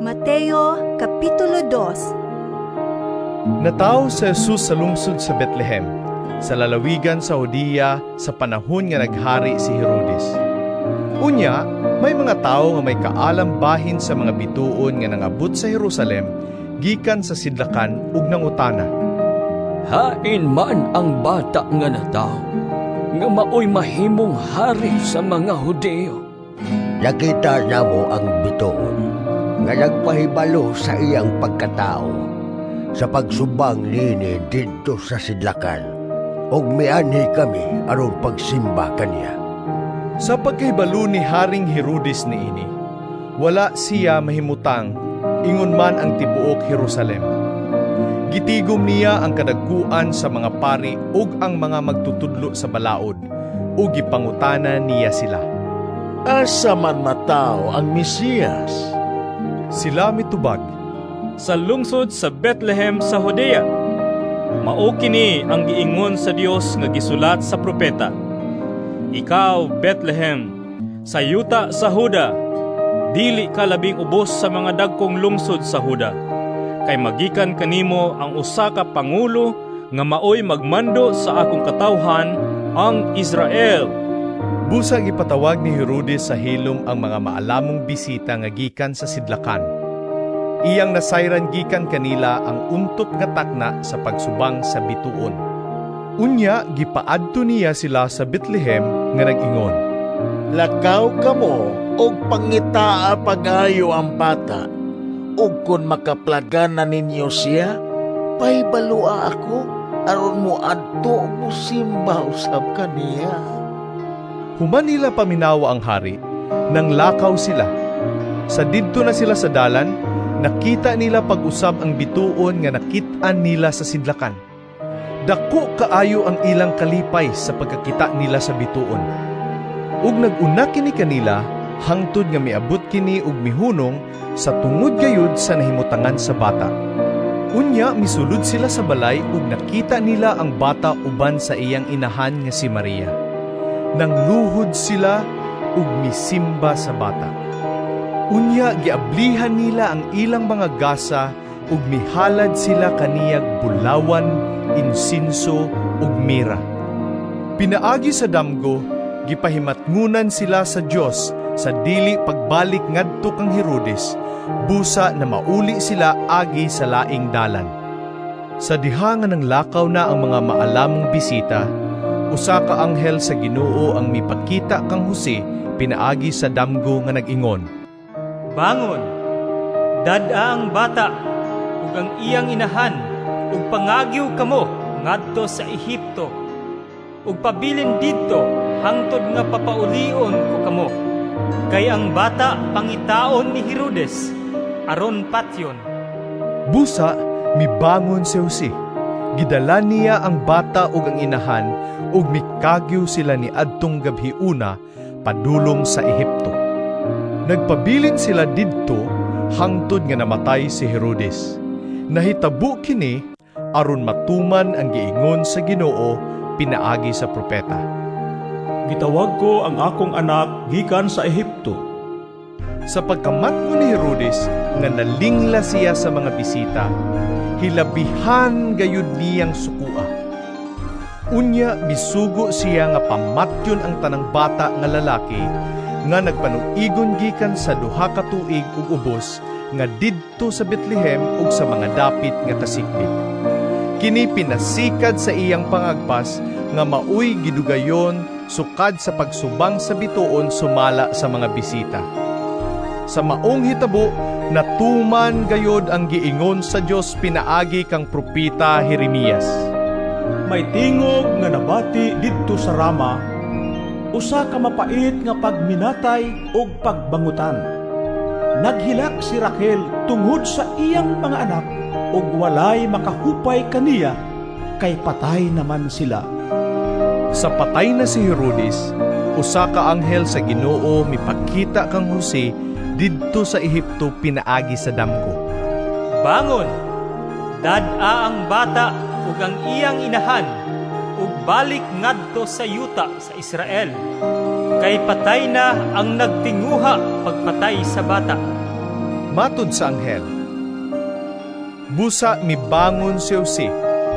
Mateo Kapitulo 2. Natawo si Jesus sa lungsod sa Bethlehem, sa lalawigan sa Judea, sa panahon nga naghari si Herodes. Unya, may mga tawo nga may kaalam bahin sa mga bituon nga nangabot sa Jerusalem gikan sa sidlakan ug nangutana. Hain man ang bata nga natawo nga maoy mahimong hari sa mga Hudeo? Nakita namo ang bituon nga nagpahibalo sa iyang pagkatao sa pagsubang niini didto sa sidlakan ug mianhi kami aron pagsimba kaniya. Sa pagkahibalo ni Haring Herodes niini, wala siya mahimutang, ingon man ang tibuok Jerusalem. Gitigom niya ang kadagkuan sa mga pari ug ang mga magtutudlo sa balaod, ug gipangutana niya sila. Asa man matawo ang Mesiyas? Sila mitubag, "Sa lungsod sa Bethlehem sa Judea. Mao kini ang giingon sa Dios nga gisulat sa propeta: Ikaw, Bethlehem, sa yuta sa Juda, dili ka labing ubos sa mga dagkong lungsod sa Juda, kay magikan kanimo ang usa ka pangulo nga maoy magmando sa akong katawhan, ang Israel." Busa gipatawag ni Herodes sa hilom ang mga maalamong bisita nga gikan sa sidlakan. Iyang nasayran gikan kanila ang untop nga takna sa pagsubang sa bituon. Unya gipaadto niya sila sa Bethlehem nga nag-ingon, "Lakaw kamo og pangitaa pag-ayo ang bata, ug kon makaplagan na ninyo siya, pahibalua ako aron moadto ug mosimba usab kaniya." Human nila paminawa ang hari, nanglakaw sila. Sa didto na sila sa dalan, nakita nila pag-usab ang bituon nga nakit-an nila sa sidlakan. Dako kaayo ang ilang kalipay sa pagkakita nila sa bituon. Ug nag-una kini kanila hangtod nga miabot kini ug mihunong sa tungod gayud sa nahimutangan sa bata. Unya misulod sila sa balay ug nakita nila ang bata uban sa iyang inahan nga si Maria. Nangluhod sila ug misimba sa bata. Unya giablihan nila ang ilang mga gasa ug mihalad sila kaniyag bulawan, insinso ug mira. Pinaagi sa damgo, gipahimatngunan sila sa Dios sa dili pagbalik ngadto kang Herodes, busa na mauli sila agi sa laing dalan. Sa diha nga nanglakaw na ang mga maalamong bisita, usa ka anghel sa Ginoo ang mipakita kang Jose pinaagi sa damgo nga nag-ingon, "Bangon, dad-a ang bata ug ang iyang inahan ug pangagyo kamo ngadto sa Ehipto. Ug pabilin didto hangtod nga papaulion ko kamo. Kay ang bata pangitaon ni Herodes aron patyon." Busa mibangon si Jose. Gidala niya ang bata ug ang inahan ug mikagyo sila ni adtong gabhiuna padulong sa Ehipto. Nagpabilin sila didto hangtod nga namatay si Herodes. Nahitabo kini aron matuman ang giingon sa Ginoo pinaagi sa propeta, "Gitawag ko ang akong anak gikan sa Ehipto." Sa pagkamatngon ni Herodes nga nalingla siya sa mga bisita, hilabihan gayud niyang sukua. Unya misugo siya nga pamatyon ang tanang bata nga lalaki nga nagpanuigon gikan sa 2 ka tuig ug ubos nga didto sa Bethlehem ug sa mga dapit nga kasikbit. Kini pinasikad sa iyang pangagpas nga maoy gidugayon sukad sa pagsubang sa bituon sumala sa mga bisita. Sa maong hitabo, natuman gayod ang giingon sa Dios pinaagi kang propeta Jeremias. "May tingog nga nabati didto sa Rama, usa ka mapait nga pagminatay ug pagbangutan. Naghilak si Raquel tungod sa iyang mga anak ug walay makahupay kaniya kay patay naman sila." Sa patay na si Herodes, usa ka anghel sa Ginoo mipakita kang Jose didto sa Ehipto pinaagi sa damgo. "Bangon, dad-a ang bata ug ang iyang inahan ug balik ngadto sa yuta sa Israel. Kay patay na ang nagtinguha pagpatay sa bata." Matud sa anghel. Busa mibangon si Jose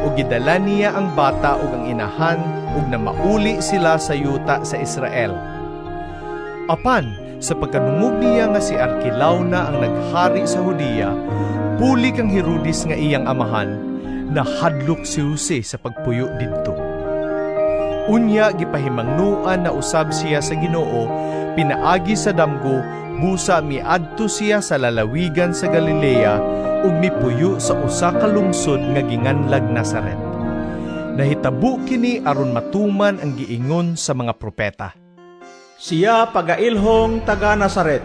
ug gidala niya ang bata ug ang inahan ug namauli sila sa yuta sa Israel. Apan sa pagkadungog niya nga si Arquelao na ang naghari sa Judea, puli kang Herodes nga iyang amahan, nahadlok si Jose sa pagpuyo didto. Unya gipahimangnuan na usab siya sa Ginoo pinaagi sa damgo, busa miadto siya sa lalawigan sa Galilea ug mipuyo sa usa ka lungsod nga ginganlag Nazaret. Nahitabo kini aron matuman ang giingon sa mga propeta. Siya pagailhong taga Nazaret.